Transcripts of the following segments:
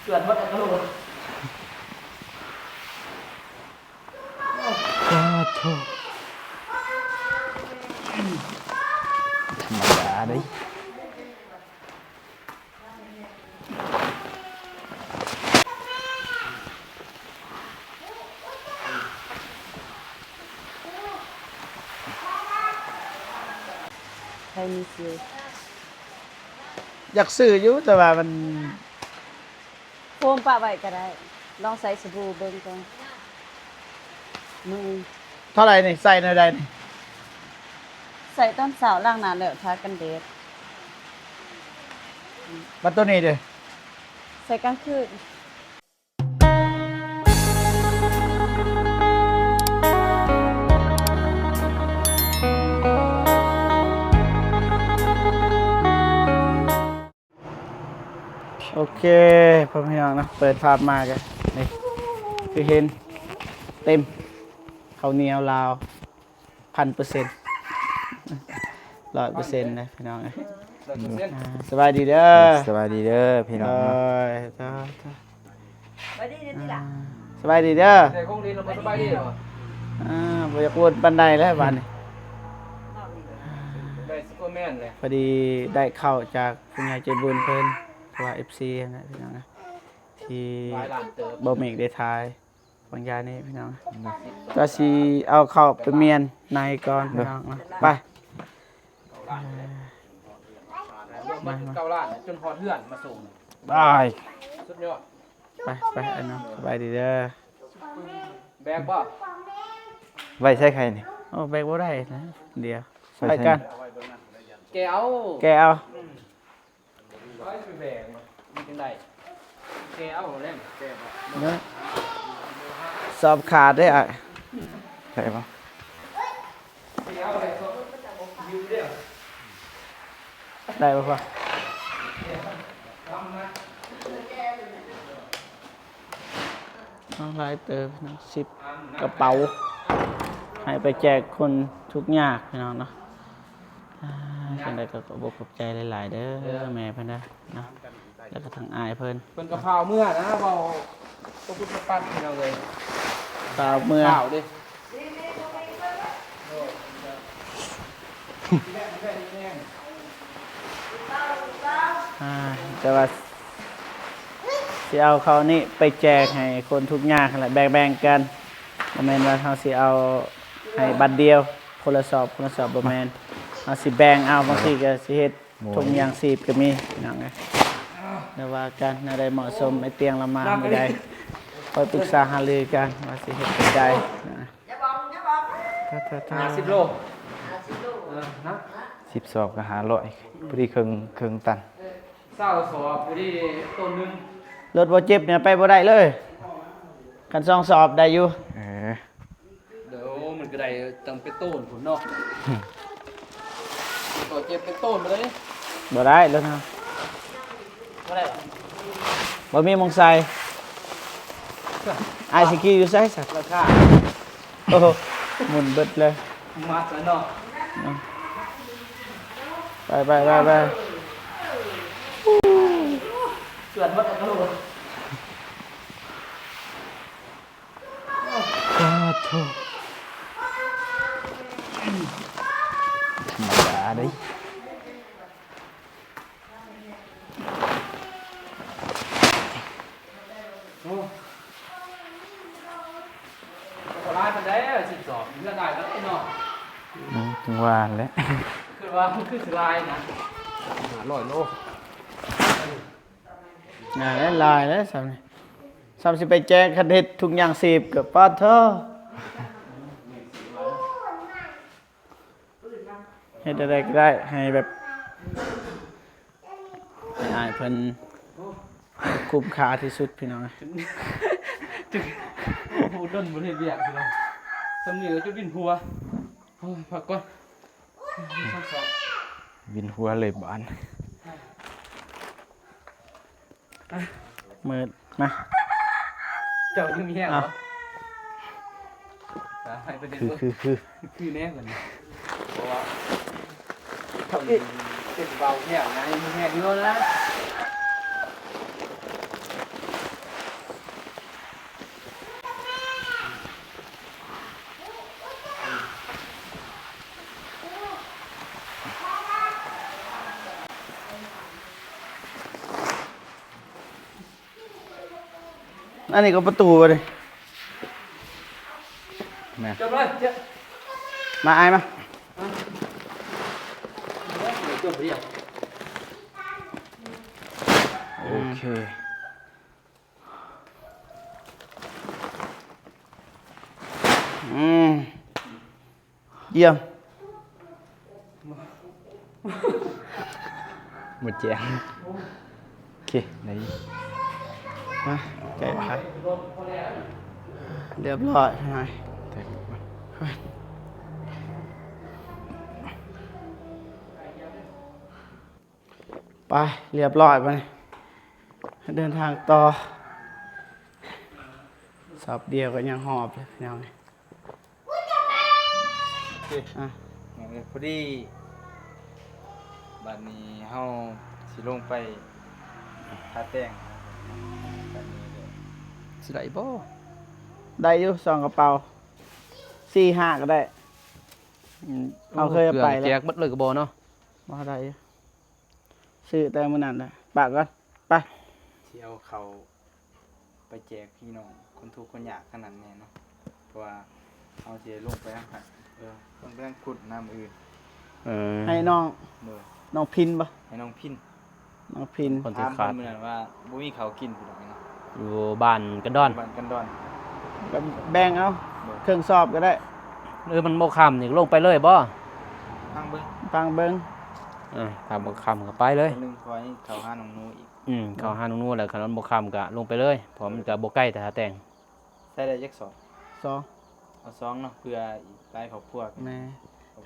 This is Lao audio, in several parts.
ຈວດໝົດແລ້ວໂຕ. ປາດໂທ້ ທຳມະດາເດ້. ໃຜມີຊື່? ຢາກຊື້ຢູ່ ແຕ່ວ່າມັນ ໂຟມປະໄວ້ກໍໄດ້ ລອງໃສ່ສະບູເບິ່ງກ່ອນ. ມື້ ເທົ່າໃດນີ້? ໃສ່ແນວໃດນີ້? ໃສ່ຕອນເຊົ້າ ລ້າງໜ້າແລ້ວທາກັນແດດ. ບັດໂຕນີ້ເດ? ໃສ່ກາງຄືນ. ໂອເຄ ພໍ່ແມ່ພີ່ນ້ອງເນາະ ເປີດພາບມາກໍນີ້ ຄືເຫັນເຕັມ ເຂົ້າໜຽວລາວ ພັນເປີເຊັນ ຮ້ອຍເປີເຊັນນະພີ່ນ້ອງເອີຍ. ອ່າ ສະບາຍດີເດີ ສະບາຍດີເດີພີ່ນ້ອງເນາະ. ໂດຍ ສະບາຍດີເດີ ສະບາຍດີເດີ. ອ່າ ບໍ່ຢາກວົນປານໃດແລ້ວບາດນີ້ ໄດ້ຊຸບເປີແມນເລີຍ. ພໍດີໄດ້ເຂົ້າຈາກ ຜູ້ໃຫຍ່ໃຈບຸນເພິ່ນ ຫຼືວ່າເອັຟຊີຫັ້ນແຫຼະພີ່ນ້ອງເອີຍ ທີ່ບໍ່ເມກໄດ້ຖ່າຍບາງຢ່າງນີ້ພີ່ນ້ອງ. ກໍຊິເອົາເຂົ້າໄປມ້ຽນໃນກ່ອນພີ່ນ້ອງເນາະ ໄປ ມາ ມາ ເກົ້າລ້ານ ຈົນຮອດເຮືອນມາສົ່ງ ໄປ ສຸດຍອດ. ໄປ ໄປ ອ້າຍນ້ອງ ສະບາຍດີເດີ. ແບກບໍ່? ໄວ້ໃສໄຂ່ນີ້? ໂອ້ ແບກບໍ່ໄດ້ນະ ດຽວ ໄປກັນ ແກະເອົາ ແກະເອົາ. ອືມ ໄປແບກມັນ ມັນຈັ່ງໄດ້ ແກະເອົາແລ້ວ ແກະບໍ່ ເນາະ ສອບຂາດເດ້ອ້າຍ ໄດ້ບໍ່? ໄດ້ບໍ່ພໍ່? ເອົາຫຼາຍເຕີບເນາະ ສິບກະເປົາ ໃຫ້ໄປແຈກຄົນທຸກຍາກພີ່ນ້ອງເນາະ. ອ່າ ຈັ່ງໃດກໍຂອບອົກຂອບໃຈຫຼາຍໆເດີ ເດີ ແມ່ເພິ່ນເດີເນາະ ແລ້ວກໍທັງອ້າຍເພິ່ນ ເພິ່ນກໍພາເມືອນະ ເວົ້າບໍ່ປຸດບໍ່ປັດພີ່ນ້ອງເອີຍ ພາເມືອ ພາເດ້. ອ່າ ແຕ່ວ່າຊິເອົາເຂົ້ານີ້ໄປແຈກໃຫ້ຄົນທຸກຍາກຫັ້ນແຫຼະ ແບ່ງໆກັນ ບໍ່ແມ່ນວ່າເຮົາຊິເອົາໃຫ້ບັດດຽວ ຄົນລະສອບ ຄົນລະສອບ ບໍ່ແມ່ນ ເຮົາຊິແບ່ງເອົາ ບາງທີກໍຊິເຮັດ ໂອ້ຍ ຖົງຢາງຊີບກໍມີພີ່ນ້ອງເອີຍ ແຕ່ວ່າກັນແນວໃດເໝາະສົມ ໄອ້ຕຽງລະມາມື້ໃດ ຄ່ອຍປຶກສາຫາລືກັນວ່າຊິເຮັດແນວໃດນະ. ຫ້າສິບໂລ ເອີ ນະ ສິບສອບກໍຫ້າຮ້ອຍ ພໍດີເຄິ່ງ ເຄິ່ງຕັນ ເອີ ຊາວສອບພໍດີໂຕໜຶ່ງ. ລົດບໍ່ເຈັບນີ້ໄປບໍ່ໄດ້ເລີຍ ຄັນສອງສອບໄດ້ຢູ່ ເອີ. ໂອ້ ມັນກໍໄດ້ຕັ້ງເປັນໂຕນພຸ້ນເນາະ ກໍເຈັບເປັນໂຕນໄປເລີຍ ບໍ່ໄດ້ແລ້ວນະ ບໍ່ໄດ້ຫວາ? ບໍ່ມີໝ່ອງໃສ່ ອ້າຍຊິຂີ່ຢູ່ໃສຊະ? ລາຄາ ໂອ້ໂຫ ໝຸ່ນເບິດເລີຍ ມັດແລ້ວເນາະ ໄປໆໆໆ ຈວດໝົດແລ້ວໂຕ. ປາດໂທ້ ທຳມະດາເດ້. ໂອ້ ບໍ່ຫຼາຍປານໃດ ສິບສອງ ເຮືອນຫຼາຍປານໃດເນາະ. ອືມ ຈັ່ງວ່າຫັ້ນແຫຼະ ຄືວ່າມັນຄືຊິຫຼາຍນະ ຫ້າຮ້ອຍໂລ. ອ່າ ຫຼາຍແລ້ວສ່ຳນີ້ ສ່ຳຊິໄປແຈກ ຄັນເຮັດຖົງຢາງຊີບກໍປາດເທີ ເຮັດແນວໃດກໍໄດ້ໃຫ້ແບບ ໃຫ້ອ້າຍເພິ່ນຄຸ້ມຄ່າທີ່ສຸດ ພີ່ນ້ອງ. ໂອ້ໂຫ ດົນບໍ່ເຮັດວຽກ ພີ່ນ້ອງ ສ່ຳນີ້ກໍຈົນວິນຫົວ. ໂອ້ຍ ພັກກ່ອນ. ວິນຫົວເລີຍບາດ ມືດມາ ເຈົ້າຍັງມີແຮງບໍ່? ຄື ຄື ຄື ຄືແນ່ບັດນີ້ ເພາະວ່າເຂົາເປັນ ເປັນເບົາແຮງນະ ຍັງມີແຮງຢູ່ນະ. ອັນນີ້ກໍປະຕູບໍ່ນີ້ ແມ່ນ ມາອ້າຍມາ ໂອເຄ ອືມ ຢ້ຽມ ໝົດແຈງ ໂອເຄ ໄດ້ຢູ່ ມາ ໃກ້ລະ ຮຽບຮ້ອຍ ໄປ ຮຽບຮ້ອຍ ບາດນີ້ ເດີນທາງຕໍ່ ສອບດຽວກໍຍັງຫອບເລີຍ ພີ່ນ້ອງເອີຍ. ອ່ະ ພໍດີ ບາດນີ້ເຮົາຊິລົງໄປທາແຕ່ງ ບາດນີ້ເດີ ຊິໄດ້ບໍ່? ໄດ້ຢູ່ ສອງກະເປົາ ສີ່ຫ້າກໍໄດ້ ອືມ ເຮົາເຄີຍເອົາໄປແລ້ວ ແຈກເບິດເລີຍກໍບໍ່ເນາະ ບໍ່ໄດ້ຢູ່. ຊື້ແຕ່ມື້ນັ້ນແຫຼະ ປະກ່ອນ ໄປ ຊິເອົາເຂົ້າໄປແຈກພີ່ນ້ອງຄົນທຸກຄົນຍາກທາງນັ້ນແດ່ເນາະ ເພາະວ່າເຮົາຊິໄດ້ລົງໄປທາງພຸ້ນ ເອີ ລົງໄປທາງພຸ້ນນຳອື່ນ ເອີ ໃຫ້ນ້ອງ ໂດຍ ນ້ອງພິນບໍ່? ໃຫ້ນ້ອງພິນ ນ້ອງພິນ ຄົນທີ່ຂາດ ຖາມເພິ່ນມື້ນັ້ນວ່າບໍ່ມີເຂົ້າກິນ ພີ່ນ້ອງເນາະ ຢູ່ບ້ານກັນດອນ ບ້ານກັນດອນ ກໍແບ່ງເອົາ ໂດຍ ເຄິ່ງສອບກໍໄດ້ ເອີ ມັນບໍ່ຄ່ຳນີ້ລົງໄປເລີຍບໍ່? ຟັງເບິ່ງ ຟັງເບິ່ງ ເອີ ຖ້າບໍ່ຄ່ຳກໍໄປເລີຍ ໜຶ່ງ ຂໍໃຫ້ເຂົ້າຫານ້ອງໜູອີກ ອືມ ເຂົ້າຫານ້ອງໜູແລ້ວ ຄັນມັນບໍ່ຄ່ຳກໍລົງໄປເລີຍ ເພາະມັນກໍບໍ່ໄກແຕ່ທ່າແຕ່ງ ໃສ່ໄດ້ຈັກສອບ? ສອງ ເອົາສອງເນາະ ເພື່ອອີກຫຼາຍຄອບຄົວ ແມ່ນ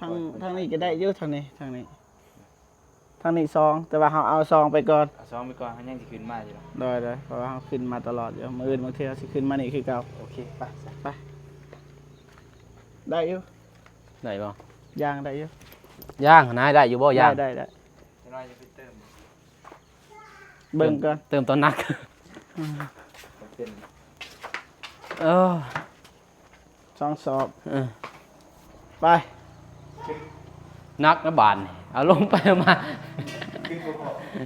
ທາງ ທາງນີ້ກໍໄດ້ຢູ່ ທາງນີ້ ທາງນີ້ ທາງນີ້ສອງ ແຕ່ວ່າເຮົາເອົາສອງໄປກ່ອນ ເອົາສອງໄປກ່ອນ ເຮົາຍັງຊິຂຶ້ນມາຢູ່ດອກ ໂດຍໆ ເພາະວ່າເຮົາຂຶ້ນມາຕະຫຼອດຢູ່ ມື້ອື່ນບາງເທື່ອຊິຂຶ້ນມານີ້ຄືເກົ່າ ໂອເຄ ໄປ ໄປ ໄດ້ຢູ່ ໄດ້ບໍ່? ຍ່າງໄດ້ຢູ່ ຍ່າງນາ ໄດ້ຢູ່ບໍ່? ຍ່າງ ໄດ້ ໄດ້ ໄດ້ ຈັກໜ້ອຍຈະໄປເຕີມ ເບິ່ງກ່ອນ ເຕີມຕອນໜັກ ອືມ ເອີ ສອງສອບ ເອີ ໄປ ໜັກນະບາດນີ້ ເອົາລົງໄປເອົາມາ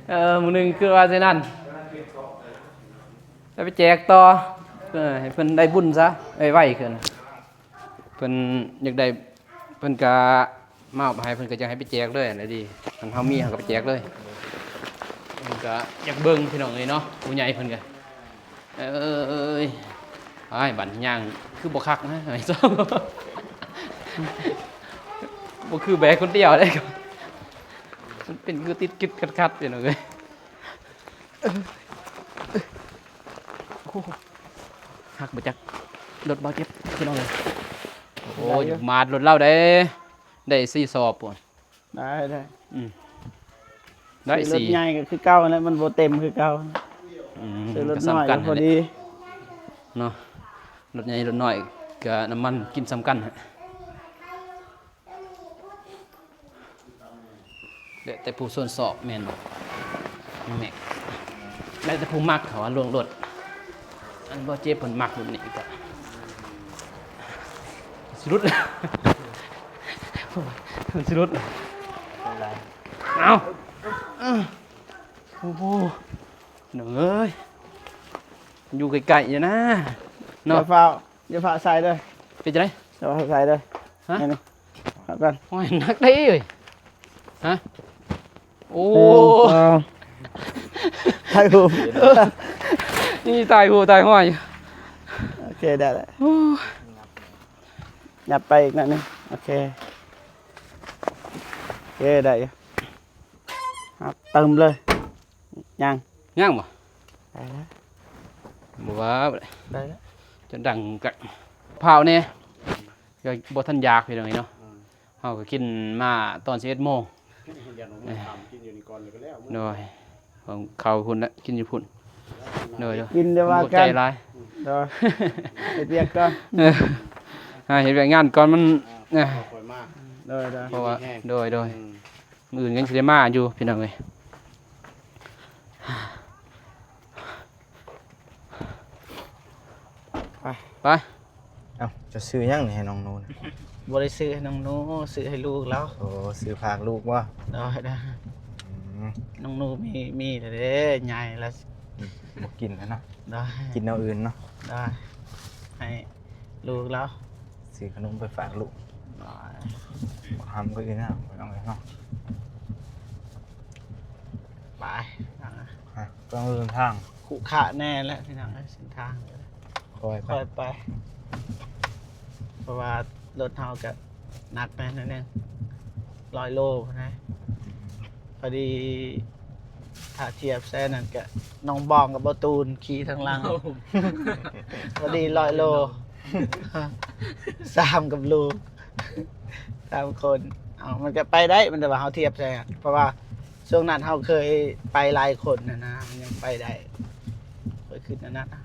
ເອີ ມື້ໜຶ່ງຄືວ່າຊັ້ນນັ້ນ ແລ້ວໄປແຈກຕໍ່ ເອີ ໃຫ້ເພິ່ນໄດ້ບຸນຊະ ໄວໆ ຂຶ້ນ ເພິ່ນຢາກໄດ້ ເພິ່ນກະມາເອົາໃຫ້ ເພິ່ນກະຢາກໃຫ້ໄປແຈກເລີຍຫັ້ນແຫຼະ ດີ ຄັນເຮົາມີເຮົາກະໄປແຈກເລີຍ ເພິ່ນກະຢາກເບິ່ງ ພີ່ນ້ອງເອີຍເນາະ ຜູ້ໃຫຍ່ເພິ່ນກະ ເອີຍ ອ້າຍ ບັດຍ່າງຄືບໍ່ຄັກນະ ບໍ່ຄືແບກຄົນດຽວເດ້ ມັນເປັນຄືຕິດໆຂັດໆ ພີ່ນ້ອງເອີຍ ໂອ້ໂຫ ຮັກບໍ່ຈັກ ລົດເບົາເຈັບ ພີ່ນ້ອງເອີຍ ໂອ້ ໄດ້ຢູ່ ຢາກມາດລົດລາວເດ້ ໄດ້ສີ່ສອບພຸ້ນ ໄດ້ ໄດ້ ອືມ ໄດ້ສີ່ ຊື້ລົດໃຫຍ່ກໍຄືເກົ່າຫັ້ນແຫຼະ ມັນບໍ່ເຕັມຄືເກົ່າ ອືມ ຊື້ລົດນ້ອຍກໍພໍດີ ກໍສ່ຳກັນຫັ້ນແຫຼະເນາະ ລົດໃຫຍ່ລົດນ້ອຍກໍນ້ຳມັນກິນສ່ຳກັນຫັ້ນ ແລ້ວແຕ່ຜູ້ຊົນຊອບແມ່ນບໍ່ ແມັກ ແລ້ວແຕ່ຜູ້ມັກເຂົາວ່າລວງລົດ ອັນບໍ່ເຈັບເພິ່ນມັກແບບນີ້ກໍຊິຫຼຸດແລ້ວ ມັນຊິຫຼຸດແລ້ວ ເອົາ ໂອ້ໂຫ ນ້ອງເອີຍ ຢູ່ໃກ້ໆຢູ່ນະເນາະ ຢ່າຟ້າວ ຢ່າຟ້າວໃສ່ເດີ ເປັນຈັ່ງໃດ? ຢ່າຟ້າວໃສ່ເດີ ຮະ? ນີ້ ເອົາກ່ອນ ໂອ້ຍ ໜັກເດ້ເອີຍ ຮະ? ໂອ້ ໜຶ່ງ ສອງ ຖ່າຍຮູບ ເອີ ນີ້ຖ່າຍຮູບຖ່າຍຮູບຢູ່ ໂອເຄ ໄດ້ແລ້ວ ໂອ້ ຫຍັບໄປອີກໜ້ອຍໜຶ່ງ ໂອເຄ ໂອເຄ ໄດ້ຢູ່ ເຕີມເລີຍ ຍັງ ຍັງບໍ່? ໄດ້ແລ້ວ ບໍ່ວ່າ ໄດ້ແລ້ວ ຈະດັງກັກ ພ້າວແດ່ ກໍບໍ່ທັນຢາກ ພີ່ນ້ອງເອີຍເນາະ ອືມ ເຮົາກໍກິນມາຕອນສິບເອັດໂມງ ຢາກນອນຄ່ຳ ກິນຢູ່ນີ້ກ່ອນແລ້ວກໍແລ້ວ ໂດຍ ຂອງເຂົາພຸ້ນແຫຼະ ກິນຢູ່ພຸ້ນ ໂດຍໆ ກິນແຕ່ວ່າ ບໍ່ໃຈ ກັນ ຫຼາຍ ໂດຍ ເຮັດວຽກກ່ອນ ເອີ ຫາເຮັດວຽກງານກ່ອນ ມັນ ອ່າ ເອີ ຄ່ອຍມາ ໂດຍໆ ເພາະວ່າ ດີແຮງ ໂດຍໆ ອືມ ມື້ອື່ນຍັງຊິໄດ້ມາຢູ່ ພີ່ນ້ອງເອີຍ ໄປ ໄປ ເອົ້າ ເຈົ້າຊື້ຫຍັງນີ້ໃຫ້ນ້ອງໜູ? ບໍ່ໄດ້ຊື້ໃຫ້ນ້ອງໜູ ຊື້ໃຫ້ລູກລາວ ໂອ້ ຊື້ຝາກລູກບໍ່? ໂດຍ ອືມ ນ້ອງໜູມີ ມີແລ້ວເດ້ ໃຫຍ່ແລ້ວ ບໍ່ກິນແລ້ວເນາະ ໄດ້ ກິນແນວອື່ນເນາະ ໄດ້ ໃຫ້ລູກລາວຊື້ຂະໜົມໄປຝາກລູກ ໄດ້ ບັກຫຳກໍອີກນະ ພີ່ນ້ອງເອີຍເນາະ ໄປ ໄປເດີນທາງ ຂຸຂະແນ່ແຫຼະພີ່ນ້ອງເອີຍ ເສັ້ນທາງ ຄ່ອຍໄປ ຄ່ອຍໄປ ເພາະວ່າລົດເຮົາກໍໜັກແດ່ໜ້ອຍໜຶ່ງ ຮ້ອຍໂລພຸ້ນນະ ພໍດີ ຖ້າທຽບໃສ່ນັ້ນກະນ້ອງບອງກັບບໍ່ຕູນຂີ່ທາງຫຼັງ ພໍດີຮ້ອຍໂລ ສາມກັບລູກ ສາມຄົນ ເອົາ ມັນກະໄປໄດ້ ມັນແຕ່ວ່າເຮົາທຽບໃສ່ ເພາະວ່າຊ່ວງນັ້ນເຮົາເຄີຍໄປຫຼາຍຄົນນະນະ ມັນຍັງໄປໄດ້ ຂ້ອຍຄິດແນວນັ້ນນະ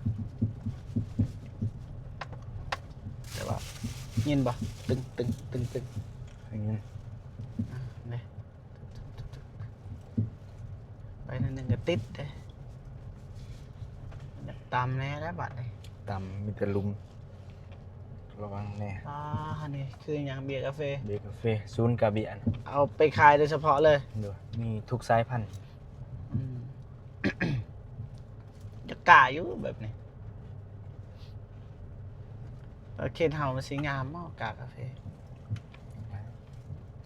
ແຕ່ວ່າ ຍິນບໍ່? ຕຶງໆໆໆ ໄດ້ຍິນ ອ່າ ນີ້ ໄປໜ້ອຍໜຶ່ງກໍຕິດເດ້ ຢາກຕ່ຳແດ່ແລ້ວບາດນີ້ ຕ່ຳມີແຕ່ຫຼຸມ ລະວັງແດ່ ອ່າ ອັນນີ້ຄືຫຍັງ? ເບຍກາເຟ ເບຍກາເຟ ສູນກາເບຍ ເອົາໄປຂາຍໂດຍສະເພາະເລີຍ ໂດຍ ມີທຸກສາຍພັນ ອືມ ຢາກກ້າຢູ່ແບບນີ້ ເອີ ເຂດເຮົາມັນຊິງາມບໍ່ ກ້າກາເຟ?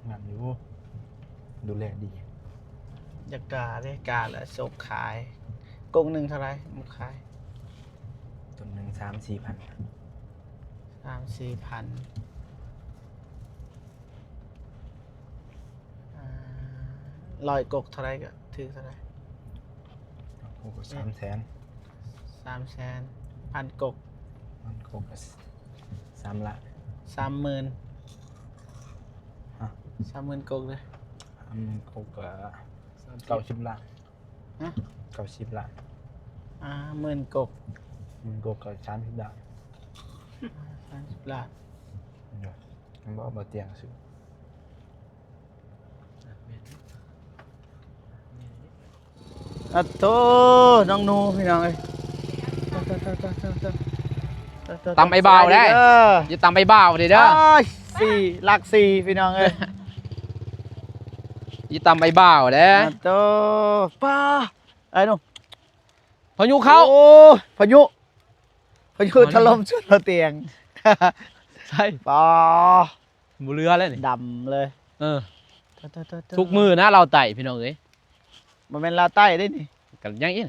ງາມຢູ່ ດູແລດີ ຢາກກ້າເດ້ ກ້າແລ້ວສົ່ງຂາຍ ກົກໜຶ່ງເທົ່າໃດ? ໝົກຂາຍ ຕົ້ນໜຶ່ງສາມສີ່ພັນ ສາມສີ່ພັນ ອ່າ ຮ້ອຍກົກເທົ່າໃດ ກໍຖືກເທົ່າໃດ? ກົກກໍສາມແສນ ສາມແສນ ພັນກົກ ພັນກົກກໍສາມລ້ານ ສາມໝື່ນ ຮະ ສາມໝື່ນກົກເດ້ ສາມໝື່ນກົກກໍເກົ້າສິບລ້ານ ຮະ ເກົ້າສິບລ້ານ ອ່າ ໝື່ນກົກ ໝື່ນກົກກໍສາມສິບລ້ານ ສາມສິບລ້ານ ແມ່ນບໍ່? ບໍ່ຕຽງຊື້ ອະໂທ ນ້ອງໜູ ພີ່ນ້ອງເອີຍ ຕຳໄອ້ບ່າວໄດ້ ຢ່າຕຳໄອ້ບ່າວເດ້ເດີ ສີ່ ຫຼັກສີ່ ພີ່ນ້ອງເອີຍ ຢ່າຕຳໄອ້ບ່າວເດ້ ອະໂທ ປ້າ ໄອ້ໜູ ພາຍຸເຂົ້າ ໂອ້ ພາຍຸ ພາຍຸຖະຫຼົ່ມສວນເຮົາຕຽງ ໃຊ່ ປ້າ ບໍ່ເຫຼືອແລ້ວນີ້ ດຳເລີຍ ເອີ ທຸກມື້ນະລາວໃຕ້ພີ່ນ້ອງເອີຍ ບໍ່ແມ່ນລາວໃຕ້ເດ້ນີ້ ກໍຍັງອີກ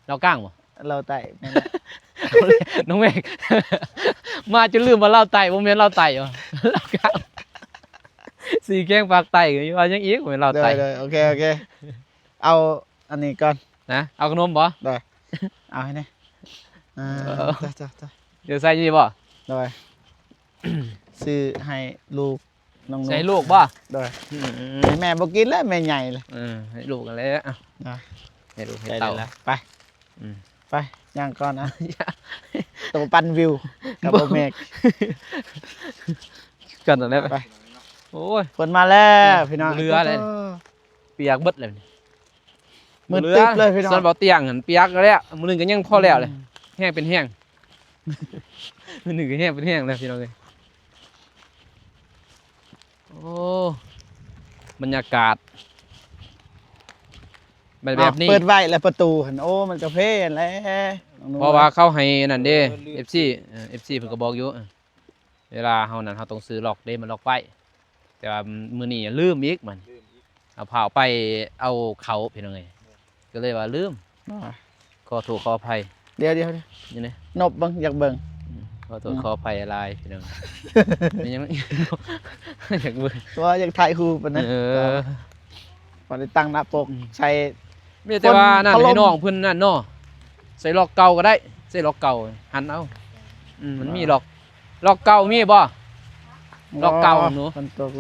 ລາວກາງບໍ່? ລາວໃຕ້ແມ່ນແຫຼະ ນ້ອງເມກ ມາຈົນລືມວ່າລາວໃຕ້ ບໍ່ແມ່ນລາວໃຕ້ຫວາ ລາວກາງ ສີ່ແຂວງພາກໃຕ້ ວ່າຍັງອີກ ບໍ່ແມ່ນລາວໃຕ້ ໂດຍໆ ໂອເຄ ໂອເຄ ເອົາອັນນີ້ກ່ອນ ນະ ເອົາຂະໜົມບໍ່? ໂດຍ ເອົາໃຫ້ແດ່ ເອີ ເອີ ຈ້າໆໆ ຢູ່ໃສ່ນີ້ບໍ່? ໂດຍ ຊື້ໃຫ້ລູກ ນ້ອງໜູ ໃສ່ລູກບໍ່? ໂດຍ ອືມ ໃຫ້ແມ່ບໍ່ກິນແລ້ວ ແມ່ໃຫຍ່ແລ້ວ ເອີ ໃຫ້ລູກຫັ້ນແຫຼະ ເອົາ ນະ ໃຫ້ລູກໃຫ້ເຕົ້າ ໄປ ອືມ ໄປ ຍ່າງກ່ອນນະ ໂຕປັ່ນວິວກັບບໍ່ແມ່ກ ກັນແລ້ວ ໄປ ໂອ້ຍ ເພິ່ນມາແລ້ວພີ່ນ້ອງ ເຫຼືອແລ້ວ ປຽກເບິດແລ້ວນີ້ ມືດຕຶບເລີຍພີ່ນ້ອງ ສ່ວນບໍ່ຕຽງຫັ້ນປຽກແລ້ວ ມື້ໜຶ່ງກໍຍັງພໍແລ້ວເລີຍ ອືມ ແຮງເປັນແຮງ ມື້ໜຶ່ງກໍແຮງເປັນແຮງແລ້ວພີ່ນ້ອງເອີຍ ໂອ້ ບັນຍາກາດ ແບບ ແບບນີ້ ເປີດໄວ້ແລ້ວປະຕູຫັ້ນ ໂອ້ ມັນກາເຟຫັ້ນແຫຼະ ເພາະວ່າເຂົາໃຫ້ນັ້ນເດ້ ເອີ ເອັຟຊີ ເອີ ເອັຟຊີເພິ່ນກໍບອກຢູ່ ເອີ ເວລາເຮົານັ້ນ ເຮົາຕ້ອງຊື້ລັອກເດ້ ມັນລັອກໄວ້ ແຕ່ວ່າມື້ນີ້ລືມອີກ ມັນລືມອີກ ເອົາພ້າວໄປເອົາເຂົ້າ ພີ່ນ້ອງເອີຍ ກໍເລີຍວ່າລືມ ອ່າ ຂໍໂທດຂໍອະໄພ ດຽວໆ ນີ້ນະ ນົບເບິ່ງ ຢາກເບິ່ງ ອືມ ຂໍໂທດ ອືມ ຂໍອະໄພຫຼາຍ ພີ່ນ້ອງ ແມ່ນຫຍັງ ຢາກເບິ່ງ ວ່າຢາກຖ່າຍຮູບນະ ເອີ ບໍ່ໄດ້ຕັ້ງໜ້າປົກ ອືມ ໃສ່ ມີແຕ່ວ່ານັ້ນ ໃຫ້ນ້ອງເພິ່ນນັ້ນເນາະ ໃສ່ລັອກເກົ່າກໍໄດ້ ໃສ່ລັອກເກົ່າ ຫັນເອົາ ອືມ ມັນມີລັອກ ລັອກເກົ່າມີບໍ່? ລັອກເກົ່າ ໂອ້ ເນາະ ຝົນຕົກ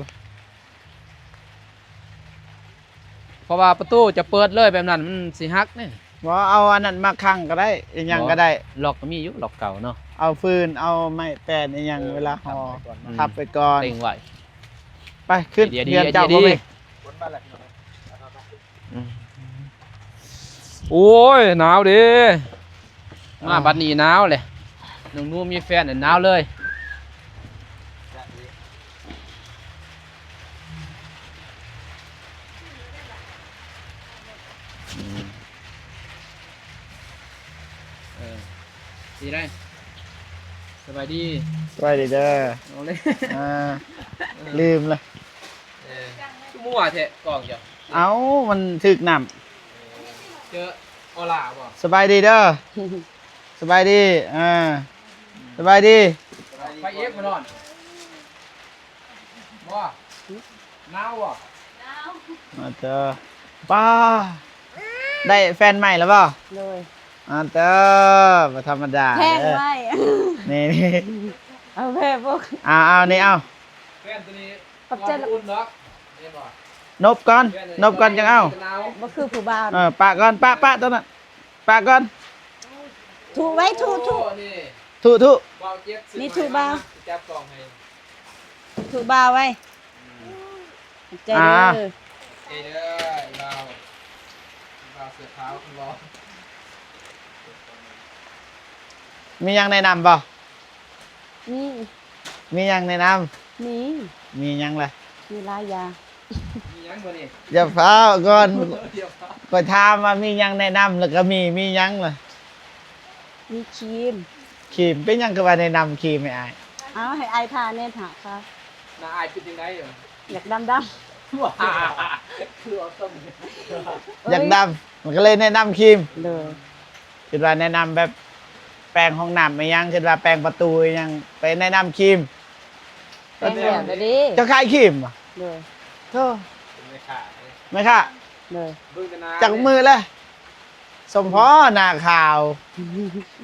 ເພາະວ່າປະຕູຈະເປີດເລີຍແບບນັ້ນ ມັນຊິຫັກເດ້ ບໍ່ ເອົາອັນນັ້ນມາຂັງກໍໄດ້ ອີຫຍັງກໍໄດ້ ລັອກກໍມີຢູ່ ລັອກເກົ່າເນາະ ເອົາຟືນ ເອົາໄມ້ແປ້ນ ອີຫຍັງ ເອີ ເວລາຫໍ່ ທັບໄວ້ກ່ອນ ເຕັງໄວ້ ໄປ ຂຶ້ນ ໄອເດຍດີ ເຮືອນເຈົ້າ ໄອເດຍດີ ບໍ່ແມ່ນ ອືມ ໂອ້ຍ ໜາວເດ້ ມາ ອ່າ ບັດນີ້ໜາວເລີຍ ນ້ອງໜູມີແຟນແລ້ວໜາວເລີຍ ອືມ ເອີ ຊິໄດ້ ສະບາຍດີ ສະບາຍດີເດີ ເອົາເລີຍ ອ່າ ເອີ ລືມລະ ເອີ ຄືມົວແທ້ກ້ອງເຈົ້າ ເອົ້າ ມັນຖືກນ້ຳ ເຈີອໍລາບໍ່ ສະບາຍດີເດີ ສະບາຍດີ ອ່າ ສະບາຍດີ ໄປເອກມານອນ ບໍ່ ໜາວບໍ່ ໜາວ ອາເຕີ ປ້າ ໄດ້ແຟນໃໝ່ແລ້ວບໍ່ ໂດຍ ອາເຕີ ບໍ່ທຳມະດາ ແພງໄວ້ ເດີ ນີ້ ນີ້ ເອົາແບບບໍ່ ເອົາ ເອົາ ນີ້ເອົາ ແຟນຕົວນີ້ ຂອບໃຈ ບໍ່ອຸ່ນດອກ ເຫັນບໍ່ ນົບກ່ອນ ນົບກ່ອນຈັ່ງເອົາ ບໍ່ຄືຜູ້ບ່າວ ເອີ ປະກ່ອນ ປະ ປະຕົວນັ້ນ ປະກ່ອນ ທຸໄວ້ ທຸ ທຸ ໂອ້ ນີ້ ທຸ ທຸ ບ່າວເຈັບ ນີ້ທຸບ່າວ ຈັບກ້ອງໃຫ້ ທຸບ່າວໄວ້ ອືມ ຂອບໃຈເດີ ອ່າ ຂອບໃຈເດີ ບ່າວ ບ່າວເສື້ອຂາວ ບໍ່ ມີຫຍັງແນະນຳບໍ່? ມີ ມີຫຍັງແນະນຳ? ມີ ມີຫຍັງລະ? ມີຫຼາຍຢ່າງ ມີຫຍັງມື້ນີ້? ຢ່າຟ້າວກ່ອນ ຢ່າຟ້າວ ຂ້ອຍຖາມວ່າມີຫຍັງແນະນຳ ແລ້ວກໍມີ ມີຫຍັງລະ? ມີຄຣີມ ຄຣີມ ເປັນຫຍັງຄືວ່າແນະນຳຄຣີມໃຫ້ອ້າຍ? ເອົາ ໃຫ້ອ້າຍທາແດ່ ທາ ທາ ໜ້າອ້າຍເປັນຈັ່ງໃດ? ຢາກດຳໆ ຄືເອົາຕົ້ນ ຢາກດຳ ມັນກໍເລີຍແນະນຳຄຣີມ ໂດຍ ຄິດວ່າແນະນຳແບບແປງຫ້ອງນ້ຳອີ່ຫຍັງ ຄິດວ່າແປງປະຕູອີ່ຫຍັງ ໄປແນະນຳຄຣີມ ແປງແລ້ວເດ້ ເຈົ້າຂາຍຄຣີມບໍ? ໂດຍ ໂທ້ ເປັນແມ່ຄ້າເດ້ ແມ່ຄ້າ ໂດຍ ເບິ່ງແຕ່ໜ້າ ຈັກມື້ແລ້ວ ສົມພໍໜ້າຂາວ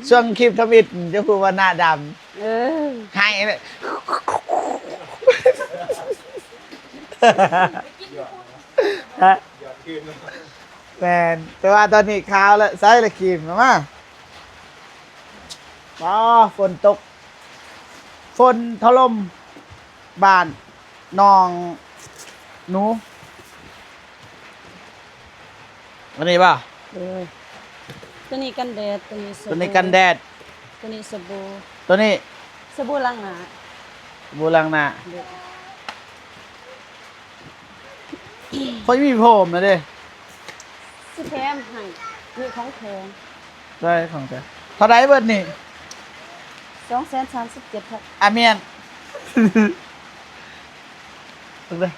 ຊ່ວງຄລິບທຳອິດຈະຮູ້ວ່າໜ້າດຳ ເອີ ໃຫ້ເລີຍ ຮະ ແມ່ນ ແຕ່ວ່າຕອນນີ້ຂາວແລ້ວ ໃສ່ລະຄຣີມມາ ອໍ ຝົນຕົກ ຝົນຖະຫຼົ່ມ ບ້ານໜອງໜູ ອັນນີ້ບໍ່? ໂດຍ ຕົວນີ້ກັນແດດ ຕົວນີ້ສະບູ ຕົວນີ້ກັນແດດ ຕົວນີ້ສະບູ ຕົວນີ້ ສະບູລ້າງໜ້າ ສະບູລ້າງໜ້າ ໂດຍ ຂ້ອຍມີໂຟມນະເດ້ ຊິແຖມໃຫ້ ນີ້ຂອງແຖມ ໃຊ່ ຂອງແຖມ ເທົ່າໃດເບິດນີ້? ສອງແສນສາມສິບເຈັດພັນ ອາ ແມ່ນ ເບິ່ງເດີ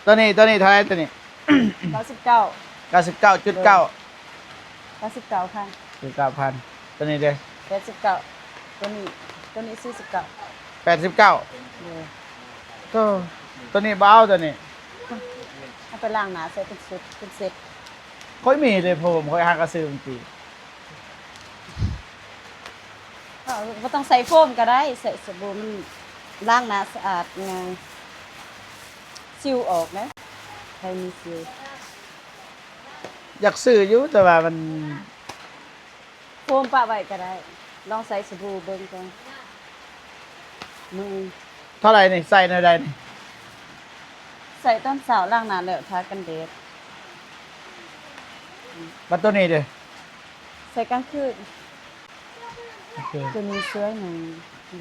ຕົວນີ້ ຕົວນີ້ເທົ່າໃດຕົວນີ້? ເກົ້າສິບເກົ້າ ເກົ້າສິບເກົ້າຈຸດເກົ້າ ເກົ້າສິບເກົ້າພັນ ເກົ້າສິບເກົ້າພັນ ຕົວນີ້ເດ້? ແປດສິບເກົ້າ ຕົວນີ້ ຕົວນີ້ສີ່ສິບເກົ້າ ແປດສິບເກົ້າ ໂດຍ ໂທ້ ຕົວນີ້ບໍ່ເອົາ ຕົວນີ້ ເອົາໄປລ້າງໜ້າໃສ່ເປັນຊຸດ ເປັນເຊັດ ຂ້ອຍມີເດ້ໂຟມ ຂ້ອຍຫາກໍຊື້ມັນຕີ ເອີ ບໍ່ຕ້ອງໃສ່ໂຟມກໍໄດ້ ໃສ່ສະບູມັນລ້າງໜ້າສະອາດງ່າຍ ສິວອອກເດ້ ໃຜມີສິວ ຢາກຊື້ຢູ່ ແຕ່ວ່າມັນ ໂຟມປະໄວ້ກໍໄດ້ ລອງໃສ່ສະບູເບິ່ງກ່ອນ ມື້ ເທົ່າໃດນີ້? ໃສ່ແນວໃດນີ້? ໃສ່ຕອນເຊົ້າ ລ້າງໜ້າແລ້ວ ທາກັນແດດ ບັດໂຕນີ້ເດ? ໃສ່ກາງຄືນ ໂຕນີ້ຊ່ວຍໃຫ້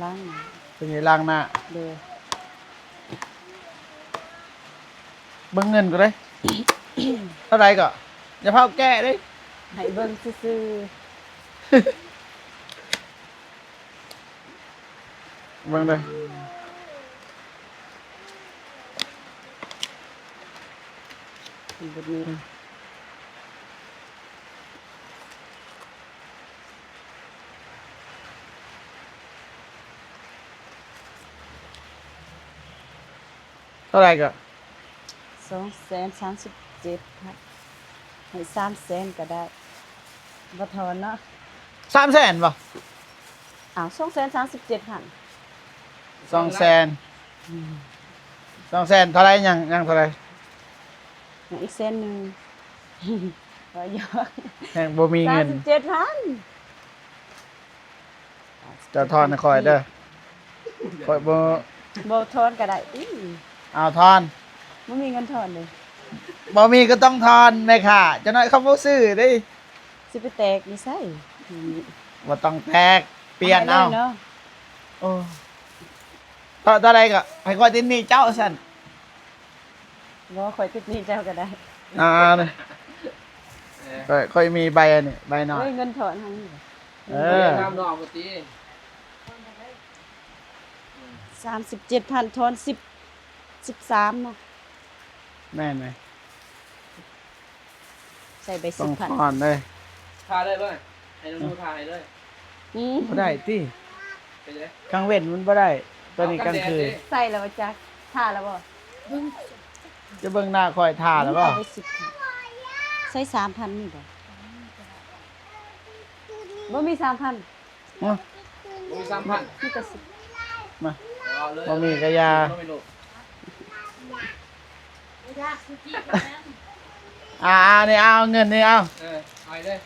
ລ້າງໜ້າ ໂຕນີ້ລ້າງໜ້າ ໂດຍ. ເບິ່ງເງິນກໍໄດ້ ເທົ່າໃດກໍ ຢ່າພາວແກະເດ້ ໃຫ້ເບິ່ງຊື່ໆ ເບິ່ງເດີ ເປັນແບບນີ້. ເທົ່າໃດກໍ? ສອງແສນສາມສິບເຈັດພັນ ໃຫ້ສາມແສນກໍໄດ້ ບໍ່ທອນເນາະ ສາມແສນບໍ່? ອ້າວ ສອງແສນສາມສິບເຈັດພັນ ສອງແສນ ອືມ ສອງແສນເທົ່າໃດ? ຍັງ ຍັງເທົ່າໃດ? ຍັງອີກແສນໜຶ່ງ ບໍ່ຢອກ ແຮງບໍ່ມີເງິນ ສາມສິບເຈັດພັນ. ເຈົ້າທອນໃຫ້ຂ້ອຍເດີ ຂ້ອຍບໍ່ ບໍ່ທອນກໍໄດ້ຕິ ເອົາທອນ ບໍ່ມີເງິນທອນເດ້ ບໍ່ມີກໍຕ້ອງທອນແມ່ຄ້າ ຈັກໜ້ອຍເຂົາບໍ່ຊື້ເດ້ ຊິໄປແຕກຢູ່ໃສ ບໍ່ຕ້ອງແຕກ ປ່ຽນເອົາ ໂອ້ ເທົ່າ ເທົ່າໃດກໍໃຫ້ຂ້ອຍຕິດໜີ້ເຈົ້າຊັ້ນ. ບໍ່ ຂ້ອຍຕິດໜີ້ເຈົ້າກໍໄດ້ ອ່າ ຂ້ອຍ ຂ້ອຍມີໃບອັນນີ້ ໃບນ້ອຍ ເອີ ເງິນທອນຫັ້ນ ເອີ ງາມນ້ອງບໍ່ຕິ ສາມສິບເຈັດພັນ ທອນສິບ ສິບສາມເນາະ ແມ່ນໄໝ? ໃສ່ໃບສິບພັນ ຕ້ອງທອນເດ້ ຖ້າໄດ້ບໍ່? ໃຫ້ນ້ອງໜູຖ້າໃຫ້ເລີຍ ອືມ ບໍ່ໄດ້ຕິ ເປັນໄດ? ກາງເວັນມັນບໍ່ໄດ້ ໂຕນີ້ກາງຄືນ ໃສ່ແລ້ວບໍ່ຈັກ ຖ້າແລ້ວບໍ່? ຈະເບິ່ງໜ້າຂ້ອຍ ຖ້າແລ້ວບໍ່? ເອົາໄປສິບພັນ ໃສ່ສາມພັນມີບໍ່? ບໍ່ມີສາມພັນ ຮະ ບໍ່ມີສາມພັນ ມີແຕ່ສິບ ມາ ເອົາເລີຍ ບໍ່ມີກະຢ່າ ເອົາເລີຍ ອ່າ ນີ້ເອົາເງິນນີ້ເອົາ ເອີ ເອົາເລີຍ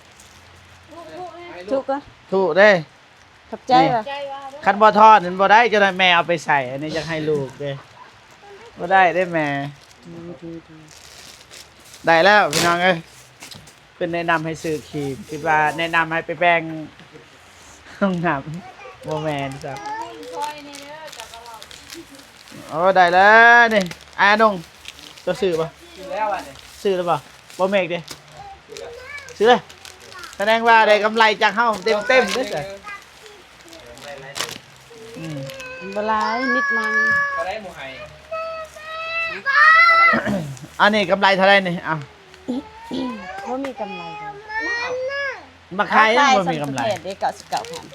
ເອີ ໃຫ້ລູກ ຖືກກໍ ຖືກເດ້ ຂອບໃຈວ່າ ຄັນບໍ່ທອນມັນບໍ່ໄດ້ ຈັ່ງໃດແມ່ເອົາໄປໃສ່ ອັນນີ້ຢາກໃຫ້ລູກເດ້ ບໍ່ໄດ້ເດ້ແມ່ ອືມ ໄດ້ແລ້ວພີ່ນ້ອງເອີຍ ເພິ່ນແນະນຳໃຫ້ຊື້ຄຣີມ ຄິດວ່າແນະນຳໃຫ້ໄປແບ່ງຫ້ອງນ້ຳ ບໍ່ແມ່ນຊະ ໂອ້ ໄດ້ແລ້ວນີ້ ອານົງ ເຈົ້າຊື້ບໍ່? ຊື້ແລ້ວບັດນີ້ ຊື້ແລ້ວບໍ່? ບໍ່ແມ່ນເດ້ ຊື້ແລ້ວ ສະແດງວ່າໄດ້ກຳໄລຈາກເຮົາເຕັມໆເດ້ ອືມ ບໍ່ຫຼາຍ ນິດໜຶ່ງ ເທົ່າໃດໝູ່ໃຫ້ ອັນນີ້ກຳໄລເທົ່າໃດນີ້? ເອົ້າ ບໍ່ມີກຳໄລເລີຍ ມາຂາຍຍັງບໍ່ມີກຳໄລ ຂາຍເດ້ ເກົ້າສິບເກົ້າພັນ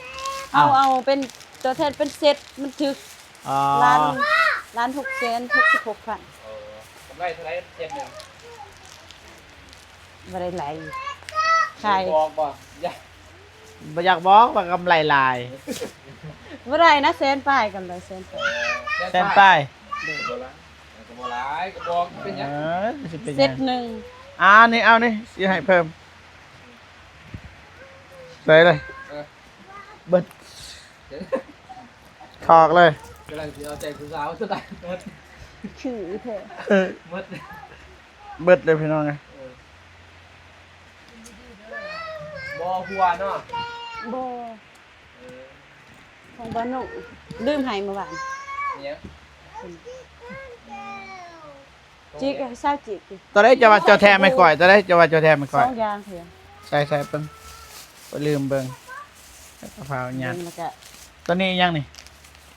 ເອົາ ເອົາເປັນຕົວແທນເປັນເຊັດ ມັນຖືກ ອໍ ລ້ານ ລ້ານຫົກແສນຫົກສິບຫົກພັນ ເອີ ກຳໄລເທົ່າໃດເຊັດໜຶ່ງ? ບໍ່ໄດ້ຫຼາຍ ຂາຍ ບໍ່ອອກບໍ່? ຢາກ ບໍ່ຢາກບອກວ່າກຳໄລຫຼາຍ ບໍ່ໄດ້ນະ ແສນປາຍ ກຳໄລແສນປາຍ ແສນປາຍ ແສນປາຍ ໂດຍ ກໍບໍ່ຫຼາຍ ກໍບໍ່ຫຼາຍ ກໍບອກເປັນຫຍັງ ເອີ ຊິເປັນຫຍັງ ເຊັດໜຶ່ງ ອ່າ ນີ້ເອົານີ້ ຊິໃຫ້ເພີ່ມ ໃສ່ເລີຍ ເອີ ເບິດ ຖອກເລີຍ ກຳລັງຊິເອົາໃຈຜູ້ສາວ ສຸດທ້າຍໝົດ ຄືແທ້ ໝົດ ເບິດເລີຍພີ່ນ້ອງເອີຍ ເອີ ບໍ່ຫົວເນາະ ບໍ່ ເອີ ຂອງບ່າວນຸ່ງ ລືມໃຫ້ມື້ວານ ອີຫຍັງ? ຈີກ ຊາວຈີກ ໂຕໃດເຈົ້າວ່າເຈົ້າແຖມໃຫ້ຂ້ອຍ? ໂຕໃດເຈົ້າວ່າເຈົ້າແຖມໃຫ້ຂ້ອຍ? ສອງຢ່າງເທື່ອ ໃສ່ ໃສ່ເບິ່ງ ຂ້ອຍລືມເບິ່ງ ແລ້ວກໍພາຍັດ ແລ້ວກໍ ໂຕນີ້ອີຫຍັງນີ້?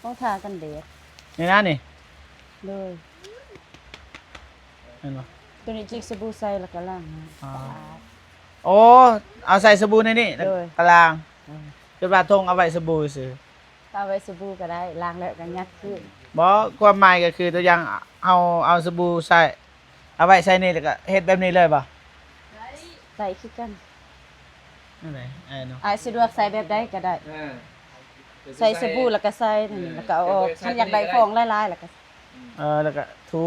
ຂອງທາກັນແດດ ນີ້ນະນີ້ ໂດຍ ແມ່ນບໍ່? ໂຕນີ້ຈິກສະບູໃສ່ແລ້ວກໍລ້າງ ອໍ ສະອາດ ໂອ້ ເອົາໃສ່ສະບູໃນນີ້ ໂດຍ ແລ້ວກໍລ້າງ ໂດຍ ຄິດວ່າຖົງເອົາໄວ້ສະບູຊື່ ເອົາໄວ້ສະບູກໍໄດ້ ລ້າງແລ້ວກໍຍັດຄືນ ບໍ່ ຄວາມໝາຍກໍຄື ຕົວຢ່າງ ເຮົາເອົາສະບູໃສ່ ເອົາໄວ້ໃສ່ນີ້ ແລ້ວກໍເຮັດແບບນີ້ເລີຍບໍ່? ໄດ້ຄືກັນ ນັ້ນແຫຼະ ອ້າຍເນາະ ອ້າຍສະດວກໃສ່ແບບໃດກໍໄດ້ ເອີ ໃສ່ສະບູແລ້ວກໍໃສ່ນັ້ນ ແລ້ວກໍເອົາອອກ ຄັນຢາກໄດ້ຟອງຫຼາຍໆແລ້ວກໍ ເອີ ແລ້ວກໍຖູ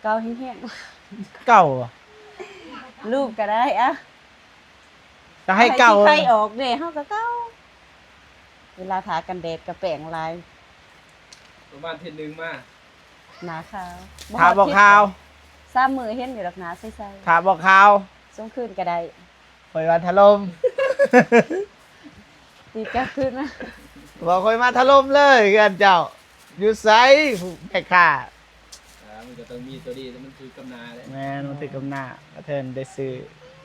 ເກົາແຮງໆ ເກົາ ລູບກໍໄດ້ ອະ ກໍໃຫ້ເກົາ ໃຫ້ຂີ້ໄຄອອກເດ້ ເຮົາກໍເກົາ ເວລາທາກັນແດດກໍແປງຫຼາຍ ປະມານເທື່ອໜຶ່ງມາ ໜ້າຂາວ ຖ້າບໍ່ຂາວ ສາມມື້ເຫັນຢູ່ດອກ ໜ້າໃສໆ ຖ້າບໍ່ຂາວ ສົ່ງຄືນກໍໄດ້ ຂ້ອຍວ່າຖະຫຼົ່ມ ຕີກັບຄືນມາ ບອກຂ້ອຍມາຖະຫຼົ່ມເລີຍ ເຮືອນເຈົ້າຢູ່ໃສ ຜູ້ແມ່ຄ້າ ອ່າ ມັນກໍຕ້ອງມີຕົວດີ ແຕ່ມັນຖືກກັບໜ້າເດ້ ແມ່ນ ມັນຖືກກັບໜ້າ ກະເທີນໄດ້ຊື້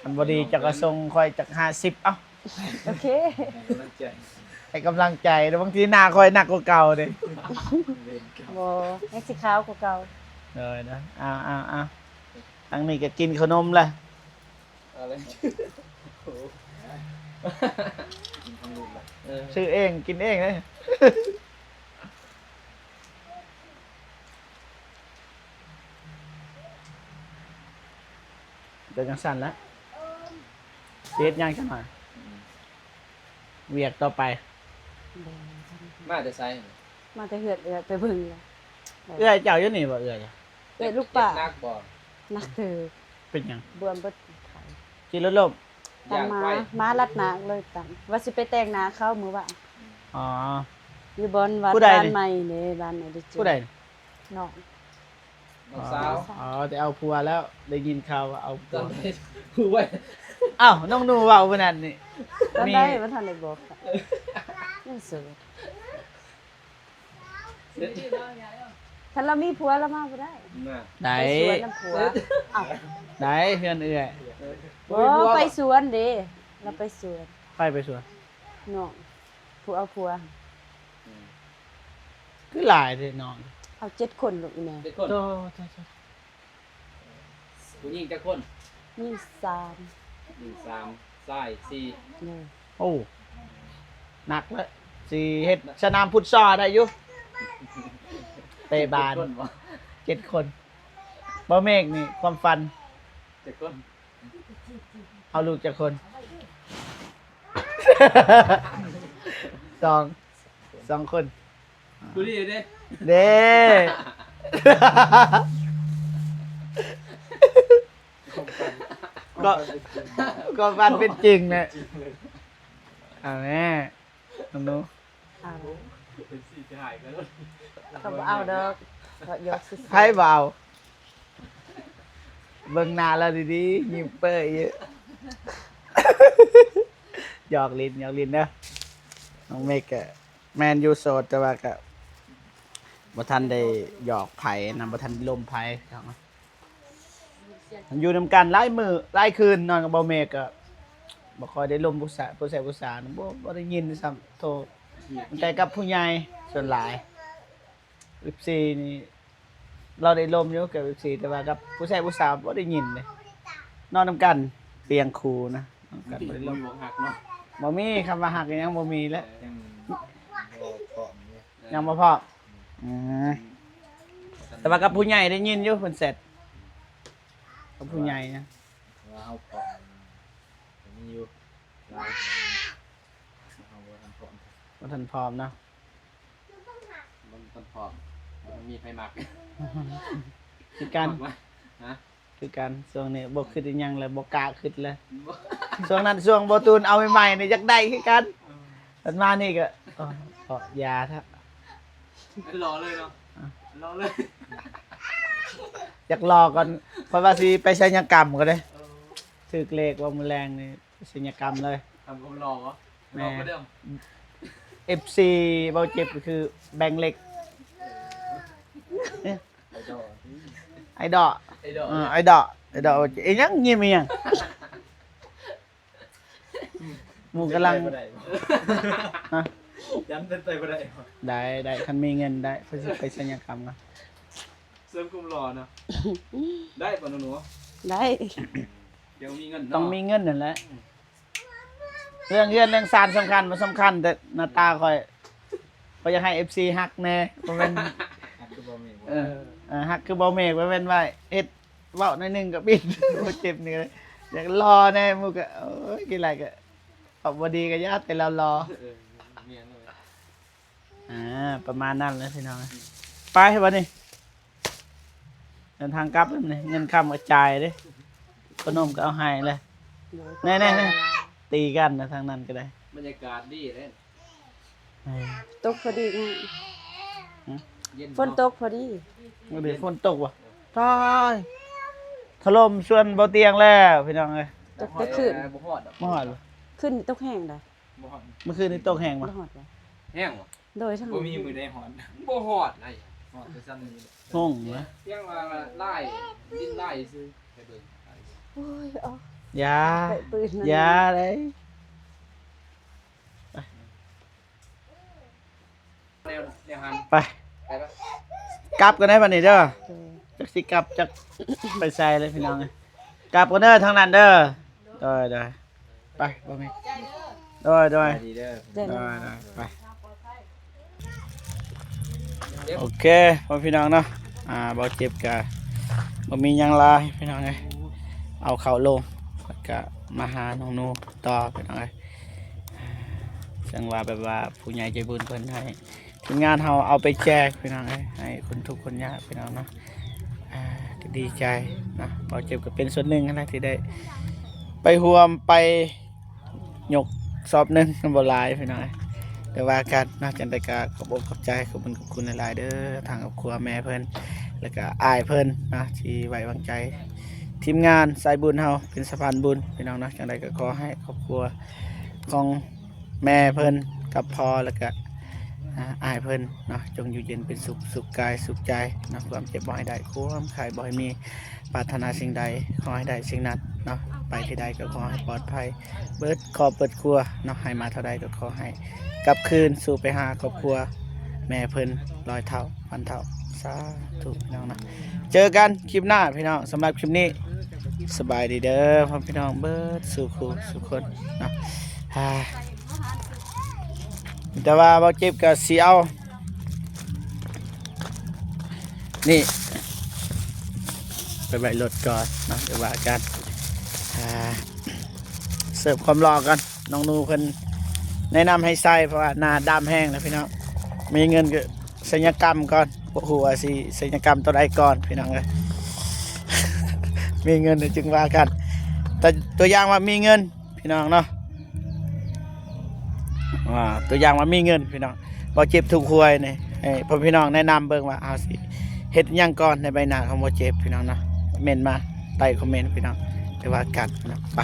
ຄັນບໍ່ດີເຈົ້າກໍສົ່ງຂ້ອຍຈັກຫ້າສິບ ເອົ້າ ໂອເຄ ໃຫ້ກຳລັງໃຈ ໃຫ້ກຳລັງໃຈ ແຕ່ບາງທີໜ້າຂ້ອຍໜັກກວ່າເກົ່າເດ້ ບໍ່ ຍັງຊິຂາວກວ່າເກົ່າ ໂດຍນະ ເອົາໆໆ ທາງນີ້ກໍກິນເຂົ້າໜົມລະ ເອົາເລີຍ ໂອ້ ກິນຂອງລູກລະ ເອີ ຊື້ເອງ ກິນເອງເດ້ ເປັນຈັ່ງຊັ້ນລະ ຊິເຮັດຫຍັງຈັກໜ່ອຍ ອືມ ວຽກຕໍ່ໄປ ບໍ່ ມາແຕ່ໃສ? ມາແຕ່ເຮືອນເອື້ອຍ ໄປເບິ່ງລະ ເອື້ອຍເຈົ້າຢູ່ນີ້ບໍ່? ເອື້ອຍ ເອື້ອຍລູກປ້າ ເຈັບໜັກບໍ່? ໜັກເຕີບ ເປັນຫຍັງ? ບວມເບິດ ຂີ່ລົດລົ້ມ ຕຳມາ ຢ້ານໄຟ ມາລັດໜ້າເລີຍຕຳ ວ່າຊິໄປແຕ່ງໜ້າເຂົາມື້ວານ ອໍ ຢູ່ບ່ອນວັດ ຜູ້ໃດນີ້? ບ້ານໃໝ່ເດ້ ບ້ານໃໝ່ໄດ້ເຈີ ຜູ້ໃດ? ນ້ອງ ນ້ອງສາວ ອໍ ອໍ ໄດ້ເອົາຜົວແລ້ວ ໄດ້ຍິນຂ່າວວ່າເອົາຜົວ ຜູ້ໄວ້ ອ້າວ ນ້ອງໜູເວົ້າມື້ນັ້ນນີ້ ຕອນໃດ ມີ ບໍ່ທັນໄດ້ບອກ ຍັງໂສດ ຄັນລາວມີຜົວລາວມາບໍ່ໄດ້ ນະ ໄດ້ ໄປສວນນຳຜົວ ເອົ້າ ໄດ້ ເຮືອນເອື້ອຍ ບໍ່ ໄປສວນເດ້ ລາວໄປສວນ ໃຜໄປສວນ? ນ້ອງ ຜູ້ເອົາຜົວ ອືມ ຄືຫຼາຍແທ້ນ້ອງ? ເອົາເຈັດຄົນລູກອີ່ແມ່. ເຈັດຄົນ? ໂຕ ໂຕ ໂຕ ຜູ້ຍິງຈັກຄົນ? ຍິງສາມ ຍິງສາມ ຊາຍສີ່. ໂດຍ. ໂອ້ ໜັກແລ້ວ ຊິເຮັດສະໜາມຟຸດຊອລໄດ້ຢູ່ ເຕະບານ. ເຈັດຄົນບໍ່? ເຈັດຄົນ. ບໍ່ເມກນີ້ຄວາມຝັນຈັກຄົນ? ເອົາລູກຈັກຄົນ? ສອງ ສອງຄົນ. ຜູ້ນີ້ເດ້ ເດ້ ຄວາມຝັນ ຄວາມຝັນເປັນຈິງ ຄວາມຝັນເປັນຈິງແຫຼະ. ເອົາແມ່ ໜູ ເອົາ ເອັຟຊີຊິຫາຍກັນ ເຂົາບໍ່ເອົາດອກ ເຂົາຢອກຊື່ໆ. ໃຜບໍ່ເອົາ? ເບິ່ງໜ້າລາວດີໆ ຍິ້ມເປີ້ຢູ່. ຫຍອກຫຼິ້ນ ຫຍອກຫຼິ້ນເດີ ນ້ອງເມກກະ ແມ່ນຢູ່ໂສດ ແຕ່ວ່າກະບໍ່ທັນໄດ້ຫຍອກໃຜນະ ບໍ່ທັນໄດ້ລົມໃຜ. ຢູ່ນຳກັນຫຼາຍມື້ຫຼາຍຄືນ ນອນກັບເບົາເມກກະບໍ່ຄ່ອຍໄດ້ລົມຜູ້ຊາຍ ຜູ້ຊາຍ ຜູ້ສາວ ບໍ່ ບໍ່ໄດ້ຍິນຊ້ຳ. ໂທ ມີແຕ່ກັບຜູ້ໃຫຍ່ສ່ວນຫຼາຍ. ເອັຟຊີນີ້ ລາວໄດ້ລົມຢູ່ກັບເອັຟຊີ ແຕ່ວ່າກັບຜູ້ຊາຍຜູ້ສາວບໍ່ໄດ້ຍິນເດ້. ນອນນຳກັນຕຽງຄູ່ນະ ນອນນຳກັນບໍ່ໄດ້ລົມ. ບໍ່ມີຄຳວ່າຮັກ ຍັງບໍ່ມີແຫຼະ ຍັງບໍ່ພ້ອມ. ອືມ ແຕ່ວ່າກັບຜູ້ໃຫຍ່ໄດ້ຍິນຢູ່ ເພິ່ນແຊັດກັບຜູ້ໃຫຍ່ນະ. ວ່າເຮົາພ້ອມ ມີຢູ່ ເຮົາບໍ່ທັນພ້ອມ ບໍ່ທັນພ້ອມເນາະ. ມັນຕ້ອງພ້ອມ ບໍ່ມີໃຜມັກ ຄືກັນ ຮະ ຄືກັນ. ຊ່ວງນີ້ບໍ່ຄິດອີ່ຫຍັງແລ້ວ ບໍ່ກ້າຄິດແລ້ວ. ຊ່ວງນັ້ນ ຊ່ວງບໍ່ຕູນເອົາໃໝ່ໆນີ້ ຢາກໄດ້ຄືກັນ. ເອີ ຖັດມານີ້ກໍ ເອີ ເພາະຢາເຖາະ ລໍເລີຍເນາະ ລໍເລີຍ. ຢາກລໍກ່ອນ ເພາະວ່າຊິໄປສັນຍະກຳກໍໄດ້. ເອີ ຖືກເລກວ່າມື້ແລງນີ້ ໄປສັນຍະກຳເລີຍ. ທຳຄວາມຫຼໍ່ບໍ່? ແມ່ນ ຫຼໍ່ກວ່າເດີມ. ເອັຟຊີເບົາເຈັບກໍຄືແບ່ງເຫຼັກ ໄອດອລ ໄອດອລ ເອີ ໄອດອລ ໄອດອລ. ອີ່ຫຍັງ? ຍິ້ມອີ່ຫຍັງ? ໝູ່ກຳລັງ ເປັນໄປບໍ່ໄດ້ບໍ່? ຮະ? ຢ້ານເປັນໄປບໍ່ໄດ້ບໍ່? ໄດ້ ໄດ້ ຄັນມີເງິນໄດ້ ເພິ່ນຊິໄປສັນຍະກຳນະ. ເສີມຄວາມຫຼໍ່ເນາະ ໄດ້ບໍ່ໜູ? ໄດ້ ດຽວມີເງິນເນາະ ຕ້ອງມີເງິນນັ້ນແຫຼະ. ອືມ ເລື່ອງເຮືອນເລື່ອງຊານສຳຄັນບໍ່ສຳຄັນ ແຕ່ໜ້າຕາຂ້ອຍ ຂ້ອຍຢາກໃຫ້ເອັຟຊີຮັກແດ່ ບໍ່ແມ່ນ ຮັກຄືເບົາເມກ. ເອີ ເອີ ຮັກຄືເບົາເມກ ບໍ່ແມ່ນວ່າເຮັດ ເວົ້າໜ້ອຍໜຶ່ງກໍບິນ ເຈັບນີ້ກໍໄດ້. ຢາກຫຼໍ່ແດ່ ໝູ່ກໍ ໂອ້ຍ ກິນຫຼາຍກໍອອກບໍ່ດີກໍຢ່າ ແຕ່ລາວຫຼໍ່. ເອີ ແມ່ນເລີຍ. ອ່າ ປະມານນັ້ນແຫຼະພີ່ນ້ອງ. ໄປບັດນີ້ ເດີນທາງກັບແລ້ວນີ້ ເງິນຄຳກໍຈ່າຍເດ້ ຂະໜົມກໍເອົາໃຫ້ແຫຼະ. ແນ່ໆໆ ຕີກັນນະ ທາງນັ້ນກໍໄດ້. ບັນຍາກາດດີເດ້ ເອີ ຕົກພໍດີ. ຫຶ? ເຢັນ ຝົນຕົກພໍດີ. ມື້ນີ້ຝົນຕົກບໍ່? ຕາຍ ຖະຫຼົ່ມສວນບໍ່ຕຽງແລ້ວພີ່ນ້ອງເອີຍ. ຕົກແຕ່ຄືນ ບໍ່ຮອດດອກ ບໍ່ຮອດບໍ່? ຄືນຕົກແຮງໃດ. ບໍ່ຮອດ ມື້ຄືນນີ້ຕົກແຮງບໍ່? ບໍ່ຮອດບໍ່? ແຮງບໍ່? ໂດຍ ທັງ ບໍ່ມີມື້ໃດຮອດ ບໍ່ຮອດໄດ໋ ຮອດແຕ່ຊ່ຳນີ້ແຫຼະ. ຫົງນະ ພຽງວ່າລາຍ ດິນລາຍຊື່ ໄປເບິ່ງ. ໂອ້ຍ ອອກ ຢ່າ ໄປປືນ ຢ່າເລີຍ. ແນວ ແນວຫັ້ນ ໄປ ໄປ ກັບກັນໄດ໋ບັດນີ້ເດີ. ໂດຍ ຈັກຊິກັບຈັກໄປໃສເລີຍພີ່ນ້ອງເອີຍ. ກັບກັນເດີທາງນັ້ນເດີ. ໂດຍ ໂດຍ. ໄປ ບໍ່ມີ ໂດຍ ໂດຍ ສະບາຍດີເດີ ໂດຍ ໂດຍ ໄປ. ໂອເຄ ພໍ່ພີ່ນ້ອງເນາະ ອ່າ ເບົາເຈັບກະບໍ່ມີຫຍັງຫຼາຍພີ່ນ້ອງເອີຍ ເອົາເຂົ້າລົງ ແລ້ວກະມາຫານ້ອງໜູຕໍ່ພີ່ນ້ອງເອີຍ. ຈັ່ງວ່າແບບວ່າຜູ້ໃຫຍ່ໃຈບຸນເພິ່ນໃຫ້ ທີມງານເຮົາເອົາໄປແຈກພີ່ນ້ອງເອີຍ ໃຫ້ຄົນທຸກຄົນຍາກພີ່ນ້ອງເນາະ. ອ່າ ກໍດີໃຈເນາະ ເບົາເຈັບກໍເປັນສ່ວນໜຶ່ງຫັ້ນແຫຼະ ທີ່ໄດ້ໄປຮ່ວມໄປຍົກສອບໜຶ່ງ ບໍ່ຫຼາຍພີ່ນ້ອງເອີຍ ແຕ່ວ່າກັນເນາະ. ຈັ່ງໃດກໍຂອບອົກຂອບໃຈ ຂອບບຸນຂອບຄຸນຫຼາຍໆເດີ ທາງຄອບຄົວແມ່ເພິ່ນ ແລ້ວກໍອ້າຍເພິ່ນເນາະ ທີ່ໄວ້ວາງໃຈທີມງານສາຍບຸນເຮົາເປັນສະພານບຸນພີ່ນ້ອງເນາະ. ຈັ່ງໃດກໍຂໍໃຫ້ຄອບຄົວຂອງ ແມ່ເພິ່ນກັບພໍ່ ແລ້ວກະ ອ່າ ອ້າຍເພິ່ນເນາະ ຈົ່ງຢູ່ເຢັນເປັນສຸກ ສຸກກາຍສຸກໃຈເນາະ. ຄວາມເຈັບບໍ່ໃຫ້ໄດ້ ຄວາມໄຂ້ບໍ່ໃຫ້ມີ ປາດຖະໜາສິ່ງໃດ ຂໍໃຫ້ໄດ້ສິ່ງນັ້ນ ເນາະ ໄປທີ່ໃດກໍຂໍໃຫ້ປອດໄພ ເບິດຄອບເບິດຄົວເນາະ ໃຫ້ມາເທົ່າໃດກໍຂໍໃຫ້ກັບຄືນສູ່ໄປຫາຄອບຄົວແມ່ເພິ່ນຮ້ອຍເທົ່າພັນເທົ່າ ສາທຸພີ່ນ້ອງເນາະ. ເຈີກັນຄລິບໜ້າພີ່ນ້ອງ ສຳລັບຄລິບນີ້ ສະບາຍດີເດີພໍ່ພີ່ນ້ອງເບິດສູ່ຄູ່ສູ່ຄົນເນາະ. ແຕ່ວ່າບໍ່ເຈັບກໍຊິເອົາ ນີ້ ໄປໄວ້ລົດກ່ອນເນາະ ດຽວວ່າກັນ ອ່າ ເສີມຄວາມຫຼໍ່ກ່ອນ. ນ້ອງໜູເພິ່ນແນະນຳໃຫ້ໃສ່ ເພາະວ່າໜ້າດຳແຮງນະພີ່ນ້ອງ. ມີເງິນກໍສັນຍະກຳກ່ອນ ບໍ່ຮູ້ວ່າຊິສັນຍະກຳຕົວໃດກ່ອນພີ່ນ້ອງເອີຍ. ມີເງິນແລ້ວຈຶ່ງວ່າກັນ ແຕ່ຕົວຢ່າງວ່າມີເງິນ ພີ່ນ້ອງເນາະ ອ່າ ຕົວຢ່າງວ່າມີເງິນພີ່ນ້ອງ ບໍ່ເຈັບຖືກຫວຍນີ້ ໃຫ້ພໍ່ພີ່ນ້ອງແນະນຳເບິ່ງວ່າເຮົາຊິເຮັດຫຍັງກ່ອນໃນໃບໜ້າຂອງບໍ່ເຈັບພີ່ນ້ອງເນາະ. ເມັນມາໃຕ້ຄອມເມັນພີ່ນ້ອງ ໄປວ່າກັນເນາະ ໄປ.